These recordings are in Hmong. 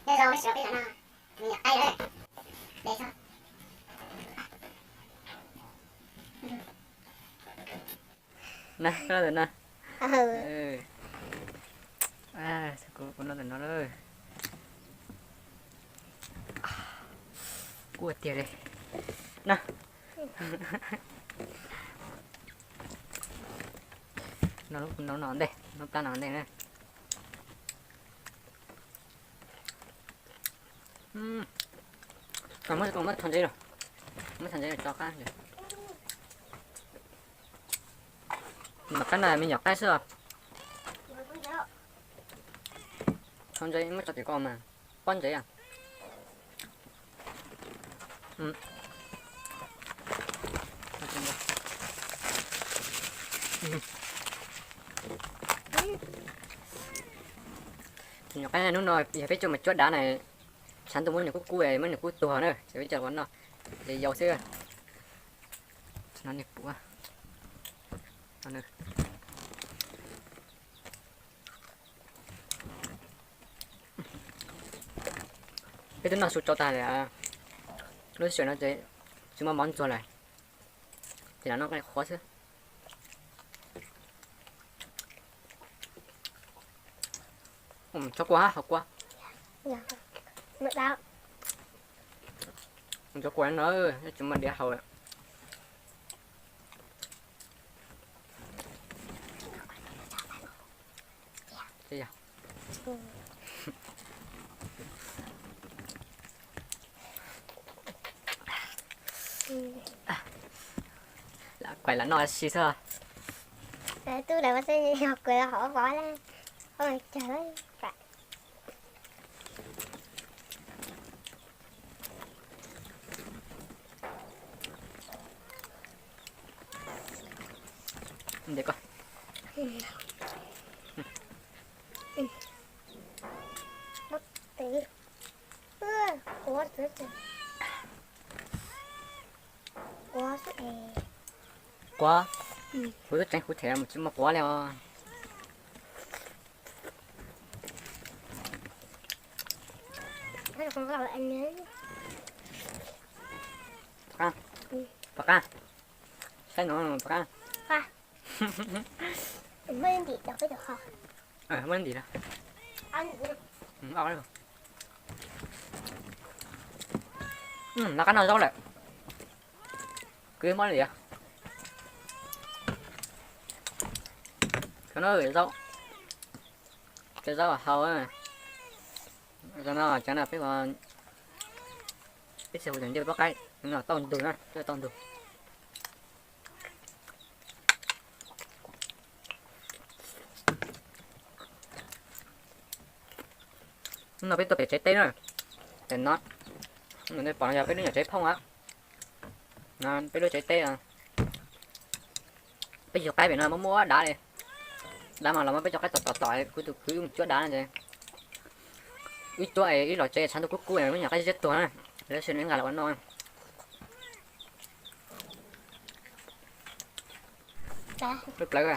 Nyob zoo, peb tsis los peb zos no, nws yog qaib lawm. Peb tso. Na, koj noj ntawm no. Kuv, kuv noj ntawm no lawm. Kub tiag li. Na. No, no ntej, no plab no ntej na. Muab, muab tho ntses los, muab tho ntses los tso qab. Mas qab no me nyuam qaib xwb os. Tho ntses muab tso tim ko mas pob ntses. Tus nyuam qaib hnub no yog peb coj mus cuab dav na, tshav ntuj muab nws kub kub, muab nws kub tuag na, ces peb coj los noj, ces yau xwb. No nej puav. Peb twb noj su tsau tag lawm, lub sij hawm no ces tsis muaj mov ntxuag lawm, ces lam noj qhuav xwb. Tsov kua, hau kua. Tsov kua no tsis muaj diav haus lawm. Lam kuaim lam noj si xwb. Tub lawv ua xwb, kuav hauv vov lawm. Ntes koj. Quav, kuv twb tseev kuv them mus tsis muaj quav li os. Pom qab, pom qab, saib no pom qab. Muab ntim no. Lawv qab no zaub lawm. Kwv mob li os. Cov no zaub, cov zaub hau. Cov no, cov no peb, peb tsis hu cov ncej pob qaib, cov no tauj ntug na, tauj ntug. Hnub no peb tuaj pem tsev teb na. Pem no, nej pom no yog peb lub nyuam tsev phooj a. No peb lub tsev teb. Peb yug qaib pem no muab muab dav li. Dav mas los muab peb cov qaib tom tom tom, kuv tus kwv mus cuab dav no ces wb cuab es wb los tsev tshav ntuj kub kub, lub nyuam qaib ziab tuag na, lawv sim nqa los ua noj. Plawv plawv.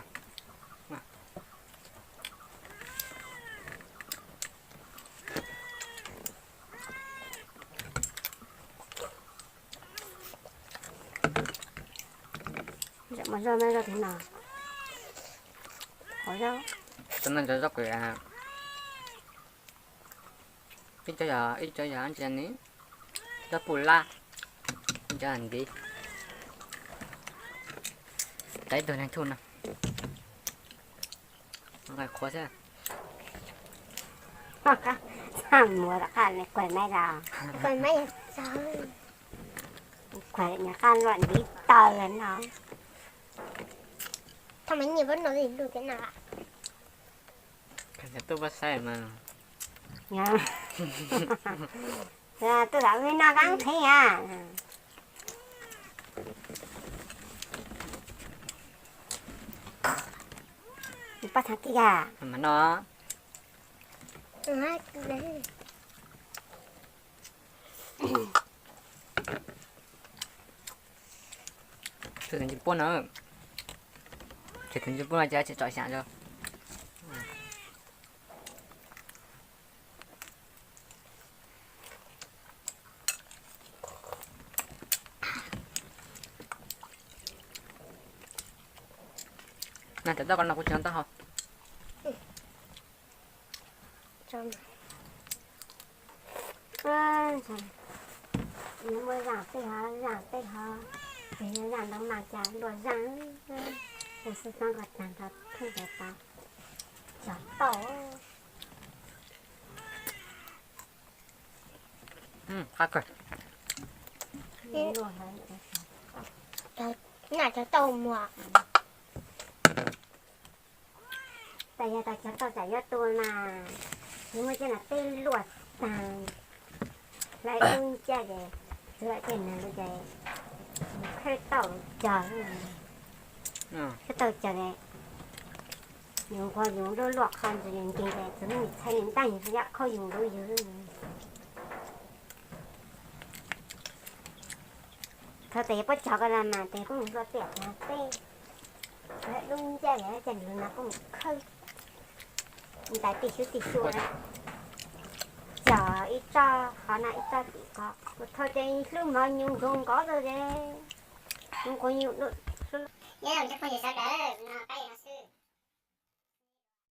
Zaj no, zaj zaub kws, ib co yog, ib co yog ntsia ni, zaub puj lab, ib co ntiv, tau ib tug neeg thuj no. Qhuav xwb. Txaj muag rov qab kuav maiv los, kuav nyuam qaj luam ntiv taws no. Thaum mas nyiam pab no li lus thiab na. Tuaj pab saib mas. Tuaj tham me no kab qhev a. Pab tham kiag mas no. Tus ntsis puab no, tus ntsis puab no ces tsis tsom xyam rau. Nag cov tauj ko no kuv tsis noj tau hos. Nws muaj zaaj tej hov, zaaj tej hov, ces yog zaaj ntau mas cas luaj zaaj, tus xwb xoob ko taag rau theej rau tas cov tauj. Naj cov tauj muag. Tas yog tas cov tauj tsam yuav tu mas, nws muaj coj na tej luaj taag, lawv lub ncaij ces txwv lawm tej nag lub ces khawb tauj cog, khawb tauj cog, yus nquag yus lub luaj qhov ntsis nkeeg ces txwv nws txhais nws ntaag yus yam khaub yus lub ywg. Thaum tes yog puab cog ko na mas tes puab mus hlua tiam tag teb, lub ncaij ces nws na puab mus khawb ntais tij xyub tij xyua, cog ib tsob qhov na ib tsob tim ko, kuv thaum tes hlub mov nyuv nkaus nkaus tau ces, nquag yus lub, nyob zoo phooj ywg sawv daws no peb